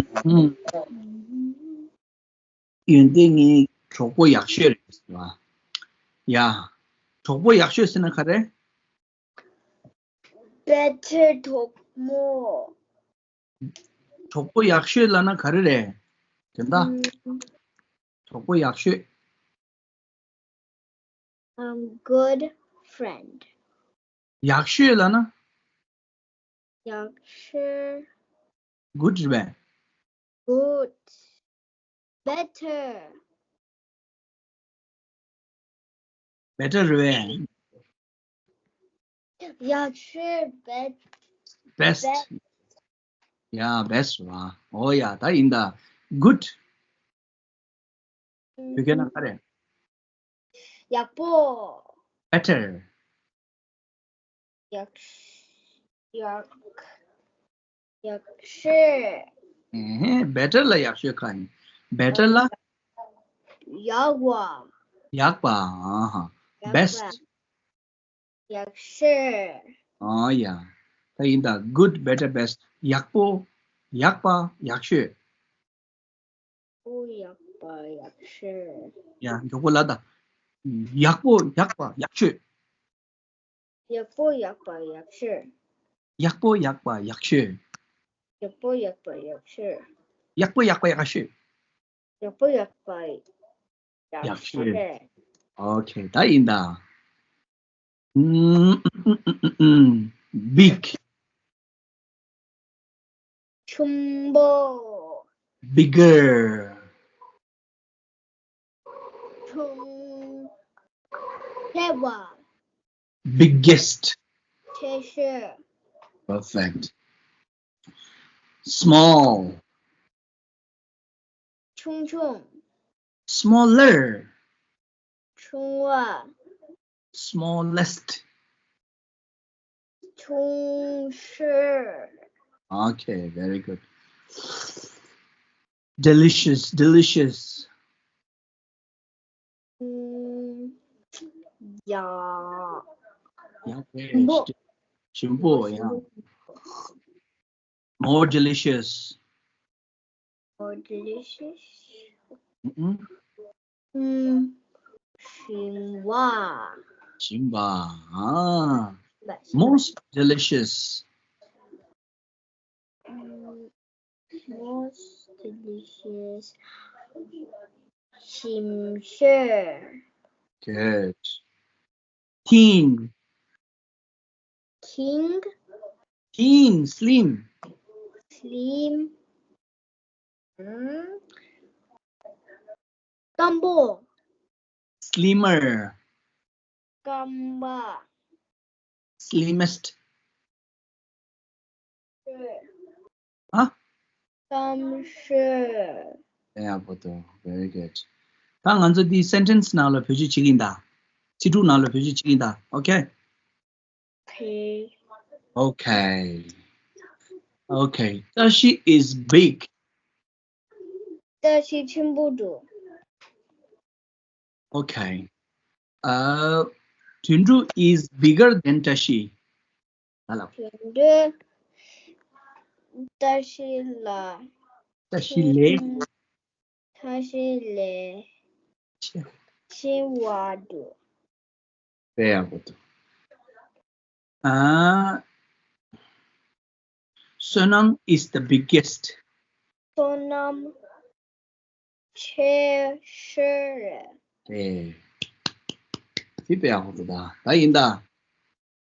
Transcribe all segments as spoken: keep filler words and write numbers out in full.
ཨུམ། ཡོན་ཏན་ངའི་གྲོགས་པོ་ཡག་ཤོས་རེད་ཟེར་བ། ཡ། གྲོགས་པོ་ཡག་ཤོས་ཟེར་ན་ག་རེ། Better གྲོགས་མོ། གྲོགས་པོ་ཡག་ཤོས་ལབ་ན་ག་རེ་རེད། དེ་འདྲ། ཨུམ། གྲོགས་པོ་ཡག་ཤོས། Um, good friend. ཡག་ཤོས་ལབ་ན། ཡག་ཤོས། Good རེད་པས། Good. Better. Better རེད་པས། ཡག་ཤོས། Best. Best. Best. Yeah, best རེད་པ། ཨོ་ཡ། ད་ཡིན་ད། Good. བོད་སྐད་ན་ག་རེ། ཡག་པོ། Better. ཡག་ཡག་ཡག་ཤོས། ཨེ་ཧེ། Better ལ་ཡག་ཤོས་ག་ཡིན། Better ལ། ཡག་པ། ཡག་པ། ཨ་ཧ། ཡག་པ། Best. ཡག་ཤོས། ཨ་ཡ། ད་ཡིན་ད། Good, better, best. ཡག་པོ། ཡག་པ། ཡག་ཤོས། ཨོ། ཡག་པ་ཡག་ཤོས། ཡ། མགྱོགས་པོ་ལབ་ད། ཡག་པོ་ཡག་པ་ཡག་ཤོས། ཡག་པོ་ཡག་པ་ཡག་ཤོས། ཡག་པོ་ཡག་པ་ཡག་ཤོས། ཡག་པོ་ཡག་པ་ཡག་ཤོས། ཡག་པོ་ཡག་པ་ཡག་ཤོས། ཡག་པོ་ཡག་པ་ཡག་ཤོས། ཡག་ཤོས། ཨོ་ཁེ། ད་ཡིན་ད། ཨུམ། ཨུམ། ཨུམ། Big. ཆེན་པོ། Bigger. ཆུང་། ཆེ་བ། Biggest. ཆེ་ཤོས། Perfect. Small. ཆུང་ཆུང་། Smaller. ཆུང་བ། Smallest. ཆུང་ཤོས། Okay, very good. Delicious, delicious. ཨུམ། ཡ། ཡ། ཞིམ་པོ། ཞིམ་པོ། ཡ། More delicious. More delicious. ཨུམ། ཨུམ། ཞིམ་པ། ཞིམ་པ། ཨ། Most delicious. ཨུམ། Most delicious. ཞིམ་ཤོས། Good. Thin. King. Thin, slim. Slim. ཨུམ། སྐམ་པོ། Slimmer. སྐམ་པ། Slimmest. ཤོས། ཨ། སྐམ་ཤོས། ཡག་པོ་འདུག Very good. ད་ང་ཚོ་འདི་སེན་ཊེན་སི་ནང་ལ་བེད་སྤྱོད་བྱེད་ཀྱི་ཡིན་ད། ཚིག་གྲུབ་ནང་ལ་བེད་སྤྱོད་བྱེད་ཀྱི་ཡིན་ད། Okay. Okay. Okay. Okay. བཀྲ་ཤིས་is big. བཀྲ་ཤིས་ཆེན་པོ་འདུག Okay. Uh, དོན་གྲུབ is bigger than བཀྲ་ཤིས. ད་ལ། དོན་གྲུབ་བཀྲ་ཤིས་ལ། བཀྲ་ཤིས་ལས། བཀྲ་ཤིས་ལས། ཆེ། ཆེ་བ་འདུག་དཔེ་ཡག་པོ་འདུག་ཨ། བསོད་ནམས is the biggest. བསོད་ནམས་ཆེ་ཤོས་རེད། ཨེ། དེ་དཔེ་ཡག་པོ་འདུག་ད། ད་ཡིན་ད།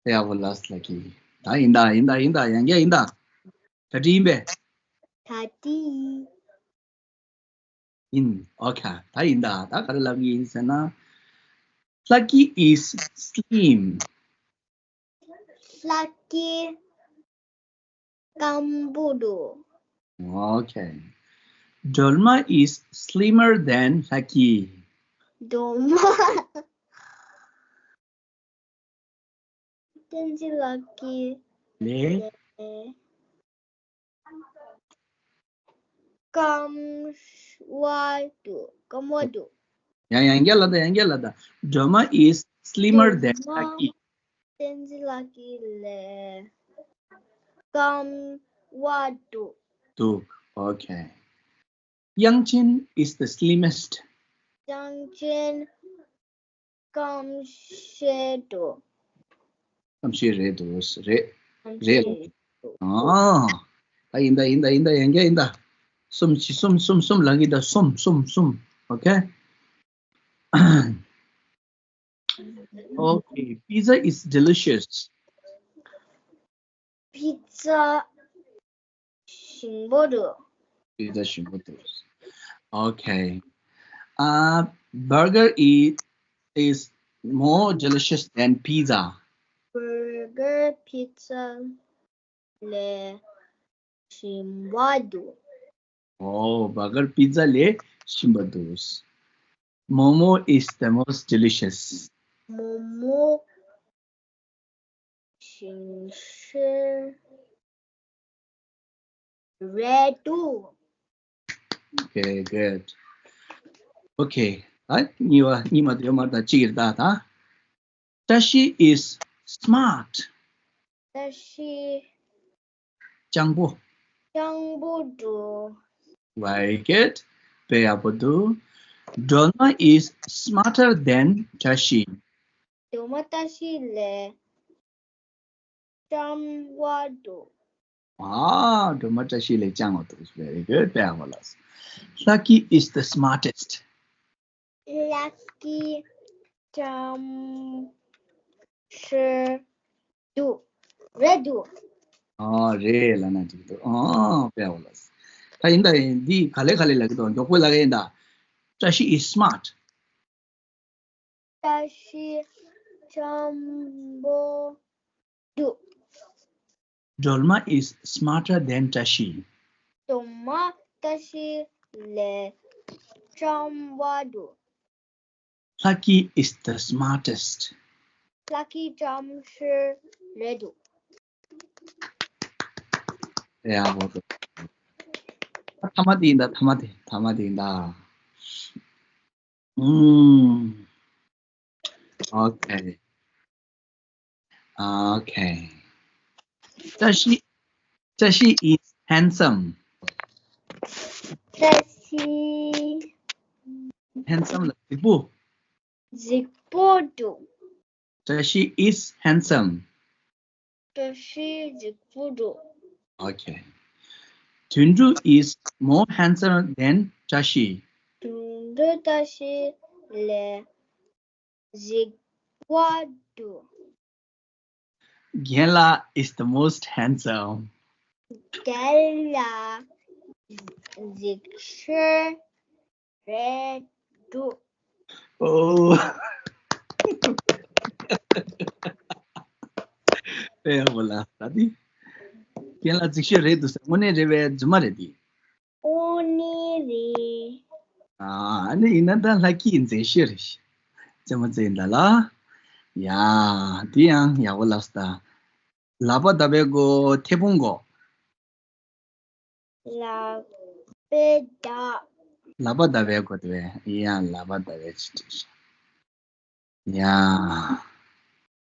དཔེ་ཡག་པོ་ལབ་སོང་ལགས་ཀྱིས། ད་ཡིན་ད། ཡིན་ད། ཡིན་ད། ཡང་བསྐྱར་ཡིན་ད། གྲ་སྒྲིག་ཡིན་པས། གྲ་སྒྲིག་ཡིན། Okay. ད་ཡིན་ད། ད་ག་རེ་ལབ་ཀྱི་ཡིན་ཟེར་ན། ལྷ་སྐྱིད is slim. ལྷ་སྐྱིད་སྐམ་པོ་འདུག Okay. སྒྲོལ་མ is slimmer than ལྷ་སྐྱིད. སྒྲོལ་མ། བསྟན་འཛིན་ལགས་ཀྱིས་ལས། ལས། སྐམ་པོ་འདུག་སྐམ་པོ་འདུག་ཡང་། ཡང་བསྐྱར་ལབ་ད། ཡང་བསྐྱར་ལབ་ད། སྒྲོལ་མ is slimmer than སྒྲོལ་མ། ལྷ་སྐྱིད། བསྟན་འཛིན་ལགས་ཀྱིས་ལས། སྐམ་པོ་འདུག་འདུག Okay. དབྱངས་ཅན is the slimmest. དབྱངས་ཅན་སྐམ་ཤས་འདུག་སྐམ་ཤས་རེད་འདུག་རེད། རེད། ཨ། ད་ཡིན་ད་ཡིན་ད་ཡིན་ད་ཡན་གྱ་ཡིན་ད། གསུམ་གཅིག་གསུམ་གསུམ་གསུམ་ལབ་ཀྱི་ད་གསུམ་གསུམ་གསུམ། Okay. Okay, pizza is delicious. པི་ཛ་ཞིམ་པོ་འདུག་པི་ཛ་ཞིམ་པོ་འདུག Okay. Uh, burger is, is more delicious than pizza. བྷར་གར་པི་ཛ་ལས་ཞིམ་པ་འདུག Oh, burger pizza ལས་ཞིམ་པ་འདུག Momo is the most delicious. མོ་མོ་ཞིམ་ཤོས་རེད་འདུག Okay, good. Okay. ཨ། གཉིས་པ་གཉིས་མ་དེ་མ་ད་གཅིག་རེད་ད་ད། བཀྲ་ཤིས་is smart. བཀྲ་ཤིས་སྤྱང་པོ། སྤྱང་པོ་འདུག Very good. དཔེ་ཡག་པོ་འདུག་སྒྲོལ་མ་is smarter than བཀྲ་ཤིས. སྒྲོལ་མ་བཀྲ་ཤིས་ལས་སྤྱང་བ་འདུག་ཨ། སྒྲོལ་མ་བཀྲ་ཤིས་ལས་སྤྱང་བ་འདུག Very good. དཔེ་ཡག་པོ་ལགས། Lucky is the smartest. ལ་ཀི་སྤྱང་ཤོས་འདུག་རེད་འདུག་ཨ། རེད་ལབ་ན་འགྲིག་འདུག་ཨ། དཔེ་ཡག་པོ་ལགས། ད་ཡིན་ད་ཡིན། འདི་ག་ལེ་ག་ལེ་ལབ་ཀྱི་འདུག་མགྱོགས་པོ་ལབ་ཀྱི་ཡིན་ད། བཀྲ་ཤིས་is smart. བཀྲ་ཤིས་སྤྱང་པོ་འདུག་སྒྲོལ་མ is smarter than བཀྲ་ཤིས. སྒྲོལ་མ་བཀྲ་ཤིས་ལས་སྤྱང་བ་འདུག Lucky is the smartest. ལ་ཀི་སྤྱང་ཤོས་རེད་འདུག་ཡག་པོ་འདུག་ཐ་མ་དེ་ཡིན་ད། ཐ་མ་དེ། ཐ་མ་དེ་ཡིན་ད། ཨུམ། Okay. Okay. བཀྲ་ཤིས། བཀྲ་ཤིས་is handsome. བཀྲ་ཤིས་handsome ལ་གཟིགས་པོ། གཟིགས་པོ་འདུག་བཀྲ་ཤིས་is handsome. བཀྲ་ཤིས་གཟིགས་པོ་འདུག Okay. དོན་གྲུབ is more handsome than བཀྲ་ཤིས. དོན་གྲུབ་བཀྲ་ཤིས་ལས་གཟིགས་པོ་འདུག་རྒན་ལགས is the most handsome. རྒན་ལགས་གཟིགས་ཤོས་རེད་འདུག་ཨོ། དཔེ་ཡག་པོ་ལ་ད་དེ། རྒན་ལགས་གཟིགས་ཤོས་རེད་འདུག་ཟེར། དངོས་གནས་རེད་པས། རྫུན་མ་རེད་དེ། དངོས་གནས་རེད། ཨ་ནི་ཡིན་ན་ད་ལྷ་སྐྱིད་མཛེས་ཤོས་རེད། རྩེད་མོ་རྩེ་ཡིན་ད་ལ། ཡ། དེ་ཡང་ཡག་པོ་ལབ་སོང་ད། ལག་པ་བརྡབ་པའི་མགོ་མཐེ་བོང་གོ། ལག་པས་བརྡབ། ལག་པ་བརྡབ་པའི་མགོ་དེ་བས་ཡང་ལག་པ་བརྡབ་པའི་ཅི་བྲིས་ཤག་ཡ།